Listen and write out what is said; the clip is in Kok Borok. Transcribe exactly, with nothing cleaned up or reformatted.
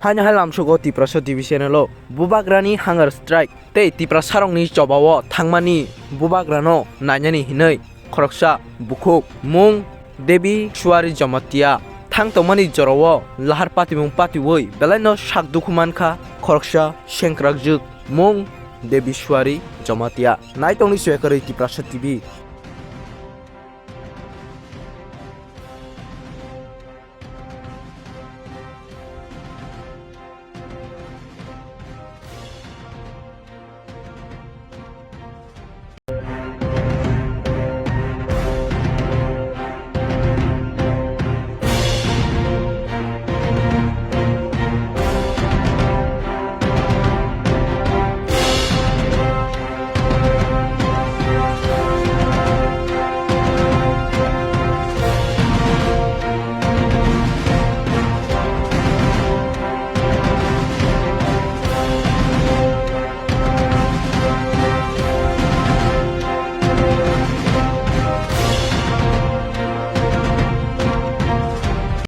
Haino hai lamsugo Tiprasa T V channel o Bubagrani hunger strike tei Tiprasarokni chobao thangmani Bubagrano nainani hinwi khoroksa bukhuk mung Debi Suari Jamatia thang tongmani jorao lahar patimung patiwi belaino sak dukhu mankha khoroksa sengkrakjwk mung Debi Suari Jamatia. Naitongni soyakarwi Tiprasa T V.